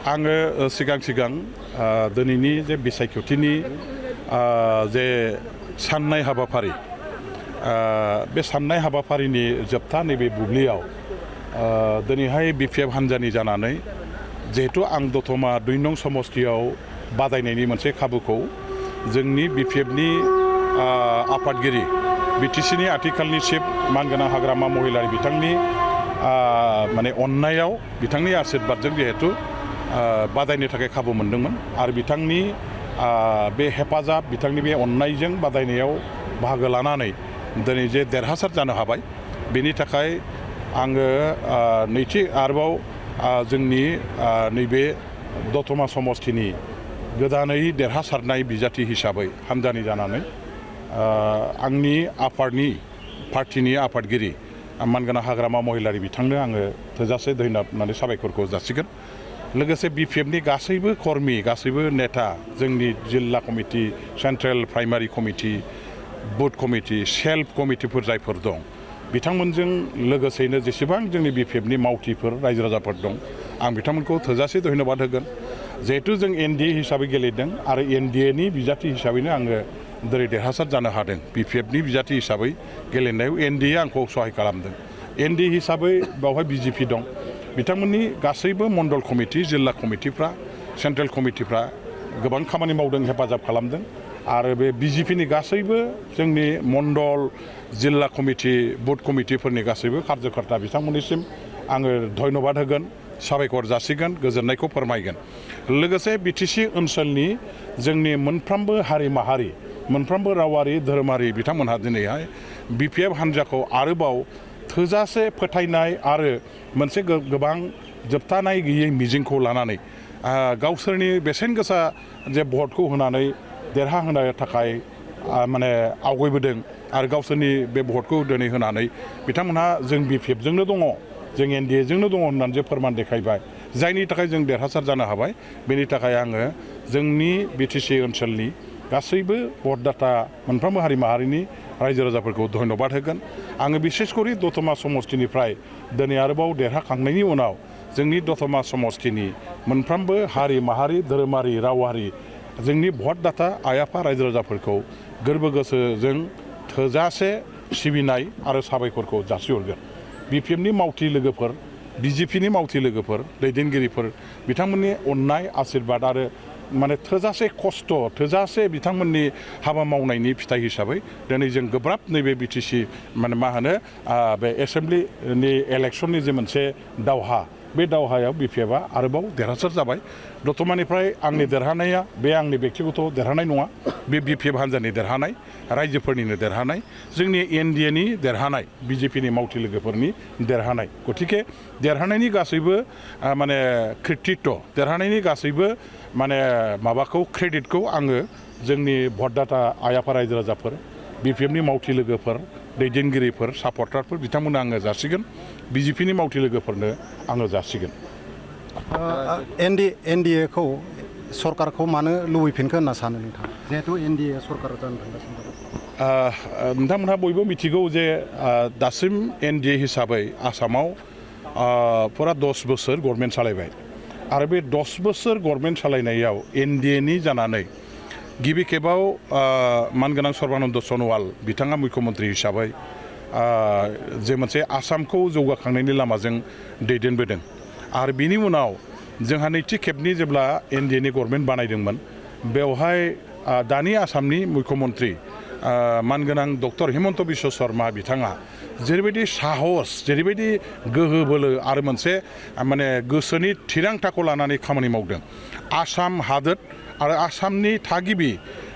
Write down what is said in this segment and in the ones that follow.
आङो सिगां दिनैनि जे बिसायख'थिनि जे साननाय हाबाफारि बे साननाय हाबाफारिनि जोबथा नैबे बुब्लियाव दिनैहाय बिपिएफ हान्जानि जानानै जिहेतु आं दतमा 2 नं समस्तियाव बादायनायनि मोनसे खाबुखौ जोंनि बिपिएफनि आफादगिरि बिटिसिनि आथिखालनि चिफ मानगोनां हाग्रामा महिलारि बिथांनि माने अननायाव बिथांनि आशीर्बादजों जिहेतु बादायनो थाखाय खाबु मोनदोंमोन आरो बिथांनि बे हेफाजाब बिथांनि बे अननायजों बादायनायाव बाहागो लानानै दिनै जे देरहासार जानो हाबाय बेनि थाखाय आङो नैथि आरोबाव जोंनि नैबे दतमा समस्तिनि गोदानै देरहासारनाय बिजाथि हिसाबै हान्जानि जानानै आंनि आफादनि पार्टिनि आफादगिरि मानगोनां हाग्रामा महिलारि बिथांनो आङो थोजासे धन्यबाद होननानै साबायखरखौ जासिगोन। लोगोसे बिपिएफनि गासैबो कर्मि गासैबो नेता जोंनि जिल्ला कमिटि सेन्ट्रेल प्राइमारि कमिटि बुथ कमिटि सेल्फ कमिटिफोर जायफोर दं बिथांमोनजों लोगोसेनो जेसेबां जोंनि बिपिएफनि मावथिफोर रायजो राजाफोर दं आं बिथांमोनखौ थोजासे धन्यबाद होगोन। जिहेतु जों एनडिए हिसाबै गेलेदों आरो एनडिएनि बिजाथि हिसाबैनो आङो दिनै देरहासार जानो हादों। बिपिएफनि बिजाथि हिसाबै गेलेनायाव एनडिए आंखौ सहाय खालामदों। एनडिए हिसाबै बेवहाय बिजेपि दं बिथांमोननि गासैबो मण्डल कमिटि जिल्ला कमिटिफ्रा सेन्ट्रेल कमिटिफ्रा गोबां खामानि मावदों हेफाजाब खालामदों आरो बे बिजेपिनि गासैबो जोंनि मण्डल जिल्ला कमिटि बुथ कमिटिफोरनि गासैबो कार्यकर्ता बिथांमोननिसिम आङो धन्यबाद होगोन साबायखर जासिगोन गोजोननायखौ फोरमायगोन। लोगोसे बिटिसि ओनसोलनि जोंनि मोनफ्रोमबो हारि माहारि मोनफ्रोमबो रावारि धोरोमारि बिथांमोनहा दिनैहाय बिपिएफ हान्जाखौ आरोबाव थोजासे फोथायनाय आरो मोनसे गोबां जोबथानाय गैयै मिजिंखौ लानानै गावसोरनि बेसेन गोसा जे भटखौ होनानै देरहाहोनो थाखाय माने आवगायबोदों आरो गावसोरनि बे भटखौ दिनै होनानै बिथांमोनहा जों बिपिएफजोंनो दङ जों एनडिएजोंनो दङ होननानै जे फोरमान देखायबाय जायनि थाखाय जों देरहासार जानो हाबाय। बेनि थाखाय आङो जोंनि बिटिसि ओनसोलनि गासैबो भटदाता मोनफ्रोमबो हारि माहारिनि रायजो राजाफोरखौ धन्यबाद होगोन। आङो बिसेसकरि दतमा समस्तिनिफ्राय दिनै आरोबाव देरहाखांनायनि उनाव जोंनि दतमा समस्तिनि मोनफ्रोमबो हारि माहारि धोरोमारि रावारि जोंनि भटदाता आइ आफा रायजो राजाफोरखौ गोरबो गोसोजों थोजासे सिबिनाय आरो साबायखरखौ जासिहरगोन। बिपिएफनि मावथि लोगोफोर बिजेपिनि मावथि लोगोफोर दैदेनगिरिफोर बिथांमोननि अननाय आशीर्बाद आरो माने थोजासे खस्थ' थोजासे बिथांमोननि हाबा मावनायनि फिथाइ हिसाबै दिनै जों गोब्राब नैबे बिटिसि माने मा होनो बे एसेम्ब्लिनि इलेक्सननि जे मोनसे दावहा बे दावहायाव बिपिएफआ आरोबाव देरहासार जाबाय। दतमानिफ्राय आंनि देरहानाया बे आंनि बेक्तिगत देरहानाय नङा बे बिपिएफ हान्जानि देरहानाय रायजोफोरनिनो देरहानाय जोंनि एनडिएनि देरहानाय बिजेपिनि मावथि लोगोफोरनि देरहानाय। गतिके देरहानायनि गासैबो माने कृतित्व देरहानायनि गासैबो माने माबाखौ क्रेडिटखौ आङो जोंनि भटदाता आइ आफा रायजो राजाफोर बिपिएफनि मावथि लोगोफोर दैदेनगिरिफोर सापर्टारफोर बिथांमोननो आङो जासिगोन बिजेपिनि मावथि लोगोफोरनो आङो जासिगोन। एनडिएखौ सरकारखौ मानो लुबैफिनखो होनना सानो नोंथाङा जिहेतु एनडिए सरकार जानो थांगासिनो दं? नोंथांमोनहा बयबो मिथिगौ जे दासिम एनडिए हिसाबै आसामाव फुरा 10 बोसोर गभर्नमेन्ट सालायबाय आरो बे 10 बोसोर गभर्नमेन्ट सालायनायाव एनडिएनि जानानै गिबि खेबाव मानगोनां सर्बानन्द सन'वाल बिथाङा मुख्यमन्त्रि हिसाबै जे मोनसे आसामखौ जौगाखांनायनि लामाजों दैदेनबोदों आरो बिनि उनाव जोंहा नैथि खेबनि जेब्ला एनडिएनि गभर्नमेन्ट बानायदोंमोन बेवहाय दानि आसामनि मुख्यमन्त्रि मानगोनां डक्टर हिमन्त बिश्व शर्मा बिथाङा जेरैबायदि साहस जेरैबायदि गोहो बोलो आरो मोनसे माने गोसोनि थिरांथाखौ लानानै खामानि मावदों आसाम हादोर आरो आसामनि थागिबि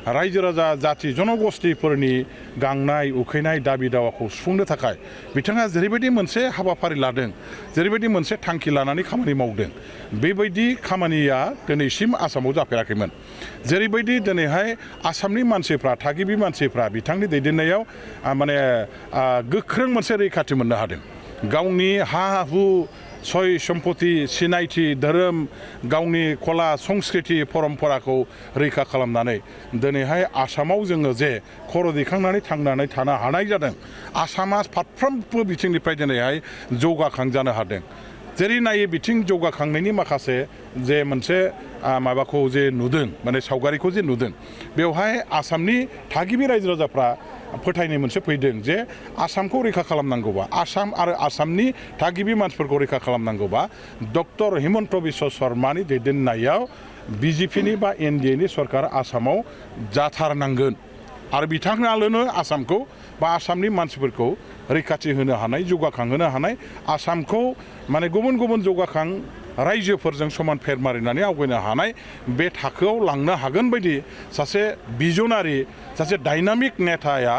रायजो राजा जाथि जनगोष्ठीफोरनि गांनाय उखैनाय दाबि दावाखौ सुफुंनो थाखाय बिथाङा जेरैबायदि मोनसे हाबाफारि लादों जेरैबायदि मोनसे थांखि लानानै खामानि मावदों बेबायदि खामानिया दिनैसिम आसामाव जाफेराखैमोन। जेरैबायदि दिनैहाय आसामनि मानसिफ्रा थागिबि मानसिफ्रा बिथांनि दैदेननायाव माने गोख्रों मोनसे रैखाथि मोननो हादों गावनि हा हु सय सम्पति सिनायथि धोरोम गावनि कला संस्कृति परम्पराखौ रैखा खालामनानै दिनैहाय आसामाव जोङो जे खर' दैखांनानै थांनानै थानो हानाय जादों आसामा फारफ्रोमबो बिथिंनिफ्राय दिनैहाय जौगाखां जानो हादों जेरै नायो बिथिं जौगाखांनायनि माखासे जे मोनसे माबाखौ जे नुदों माने सावगारिखौ जे नुदों बेवहाय आसामनि थागिबि रायजो राजाफ्रा फोथायनाय मोनसे फैदों जे आसामखौ रैखा खालामनांगौबा आसाम आरो आसामनि थागिबि मानसिफोरखौ रैखा खालामनांगौबा डक्टर हिमन्त बिश्व शर्मानि दैदेननायाव बिजेपिनि बा एनडिएनि सरकार आसामाव जाथारनांगोन आरो बिथाङालनो आसामखौ बा आसामनि मानसिफोरखौ रैखाथि होनो हानाय जौगाखांहोनो हानाय आसामखौ माने गुबुन गुबुन जौगाखां रायजोफोरजों समान फेर मारिनानै आवगायनो हानाय बे थाखोआव लांनो हागोन बायदि सासे बिजनारि सासे डायनामिक नेताया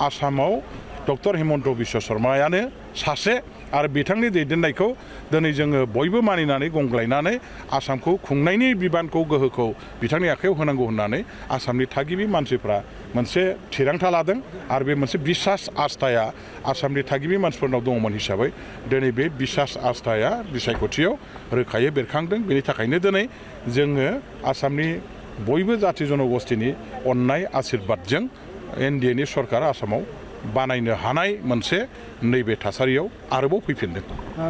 आसामाव डक्टर हिमन्त बिश्व शर्मायानो सासे आरो बिथांनि दैदेननायखौ दिनै जोङो बयबो मानिनानै गंग्लायनानै आसामखौ खुंनायनि बिबानखौ गोहोखौ बिथांनि आखायाव होनांगौ होननानै आसामनि थागिबि मानसिफ्रा मोनसे थिरांथा लादों आरो बे मोनसे बिसास आस्थाया आसामनि थागिबि मानसिफोरनाव दङमोन हिसाबै दिनै बे बिसास आस्थाया बिसायख'थियाव रोखायै बेरखांदों बेनि थाखायनो दिनै जोङो आसामनि बयबो जाथि जनगोष्ठीनि अननाय आशीर्बादजों एनडिएनि सरकार आसामाव बानायनो हानाय मोनसे नैबे थासारियाव आरोबाव फैफिनदों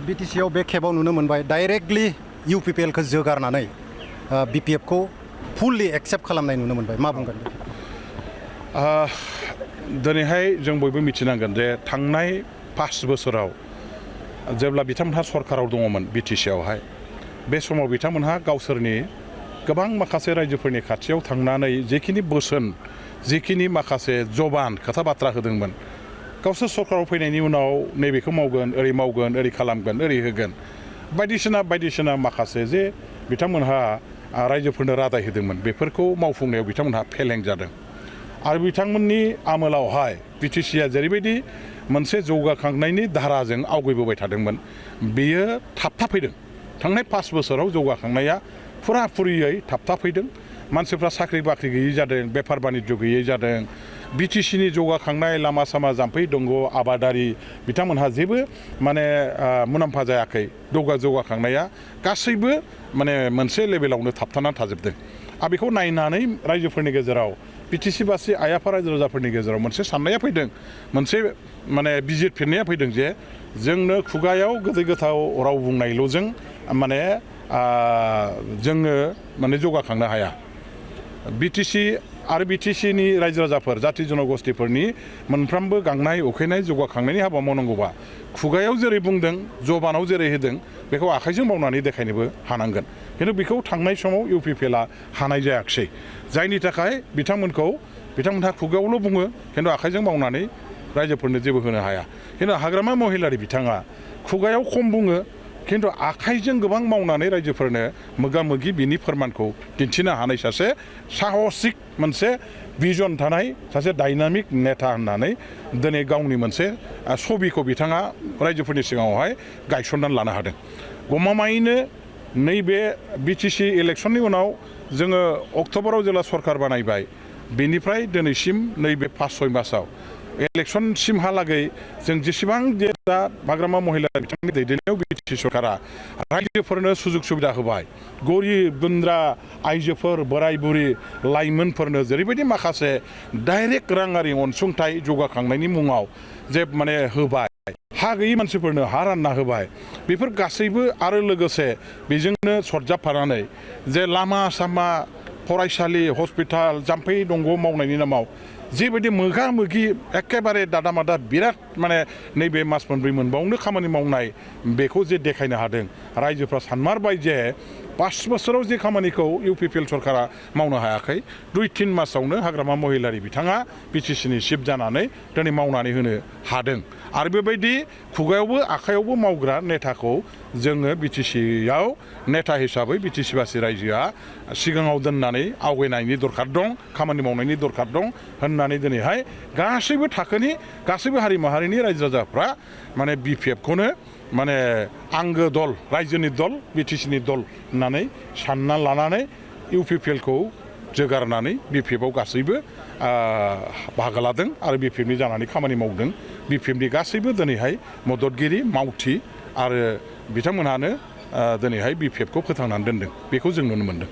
बिटिसिआव बे खेबाव नुनो मोनबाय डाइरेक्टलि इउपिपिएलखौ जोगारनानै बिपिएफखौ फुललि एक्सेप्ट खालामनाय नुनो मोनबाय मा बुंगोन दिनैहाय जों बयबो मिथिनांगोन जे थांनाय 5 बोसोराव जेब्ला बिथांमोनहा सरकाराव दङमोन बिटिसिआवहाय बे समाव बिथांमोनहा गावसोरनि गोबां माखासे रायजोफोरनि खाथियाव थांनानै जेखिनि बोसोन जिखिनि माखासे जबान खोथा बाथ्रा होदोंमोन गावसोर सरकाराव फैनायनि उनाव नैबेखौ मावगोन ओरै खालामगोन ओरै होगोन बायदिसिना माखासे जे बिथांमोनहा रायजोफोरनो रादाय होदोंमोन बेफोरखौ मावफुंनायाव बिथांमोनहा फेलें जादों आरो बिथांमोननि आमोलावहाय बिटिसिआ जेरैबायदि मोनसे जौगाखांनायनि धाराजों आवगायबोबाय थादोंमोन बेयो थाबथाफैदों थांनाय 5 बोसोराव जौगाखांनाया फुराफुरियै थाबथाफैदों मानसिफ्रा साख्रि बाख्रि गैयै जादों बेफार बानिज्य गैयै जादों बिटिसिनि जौगाखांनाय लामा सामा जाम्फै दंग आबादारि बिथांमोनहा जेबो माने मुलाम्फा जायाखै जौगाखांनाया गासैबो माने मोनसे लेभेलावनो थाबथानानै थाजोबदों आरो बेखौ नायनानै रायजोफोरनि गेजेराव बिटिसिबासि आइ आफा रायजो राजाफोरनि गेजेराव मोनसे साननाया फैदों मोनसे माने बिजिरफिननाया फैदों जे जोंनो खुगायाव गोदै गोथाव राव बुंनायल'जों माने जोङो माने जौगाखांनो हाया बिटिसि आरो बिटिसिनि रायजो राजाफोर जाथि जनगोष्ठीफोरनि मोनफ्रोमबो गांनाय उखैनाय जौगाखांनायनि हाबा मावनांगौबा खुगायाव जेरै बुंदों जबानाव जेरै होदों बेखौ आखाइजों मावनानै देखायनोबो हानांगोन खिन्थु बेखौ थांनाय समाव इउपिपिएलआ हानाय जायाखिसै जायनि थाखाय बिथांमोनहा खुगायावल' बुङो खिन्थु आखाइजों मावनानै रायजोफोरनो जेबो होनो हाया खिन्थु हाग्रामा महिलारि बिथाङा खुगायाव खम बुङो खिन्थु आखाइजों गोबां मावनानै रायजोफोरनो मोगा मोगि बिनि फोरमानखौ दिन्थिनो हानाय सासे साहसिक मोनसे भिजन थानाय सासे डायनामिक नेता होननानै दिनै गावनि मोनसे छबिखौ बिथाङा रायजोफोरनि सिगाङावहाय गायसननानै लानो हादों गमामायैनो नैबे बिटिसि इलेक्सननि उनाव जोङो अक्ट'बराव जेब्ला सरकार बानायबाय बेनिफ्राय दिनैसिम नैबे 5-6 मासाव इलेक्सनसिमहालागै जों जेसेबां दा हाग्रामा महिला बिथांनि दैदेननायाव बिटिसि सरकारा रायजोफोरनो सुजुग सुबिदा होबाय गरिब गुन्द्रा आइजोफोर बोराय बुरि लाइमोनफोरनो जेरैबायदि माखासे डाइरेक्ट राङारि अनसुंथाइ जौगाखांनायनि मुङाव जे माने होबाय हा गैयै मानसिफोरनो हा रानना होबाय बेफोर गासैबो आरो लोगोसे बेजोंनो सरजाबफानानै जे लामा सामा फरायसालि हस्पिटाल जाम्फै दंग मावनायनि नामाव जेबायदि मोगा मोगि एखेबारे दादा बिराद माने नैबे मास मोनब्रै मोनबावनो खामानि मावनाय बेखौ जे देखायनो हादों रायजोफ्रा सानमारबाय जे 5 बोसोराव जे खामानिखौ इउपिपिएल सरकारा मावनो हायाखै 2-3 मासावनो हाग्रामा महिलारि बिथाङा बिटिसिनि चिफ जानानै दिनै मावनानै होनो हादों आरो बेबायदि खुगायावबो आखायावबो मावग्रा नेताखौ जोङो बिटिसिआव नेता हिसाबै बिटिसिबासि रायजोआ सिगाङाव दोननानै आवगायनायनि दरखार दं खामानि मावनायनि दरखार दं होननानै दिनैहाय गासैबो थाखोनि गासैबो हारि माहारिनि रायजो राजाफ्रा माने बिपिएफखौनो माने आंगो दल रायजोनि दल बिटिसिनि दल होननानै सानना लानानै इउपिपिएलखौ जोगारनानै बिपिएफआव गासैबो बाहागो लादों आरो बिपिएफनि जानानै खामानि मावदों बिपिएफनि गासैबो दिनैहाय मददगिरि मावथि आरो बिथांमोनहानो दिनैहाय बिपिएफखौ फोथांनानै दोनदों बेखौ जों नुनो मोनदों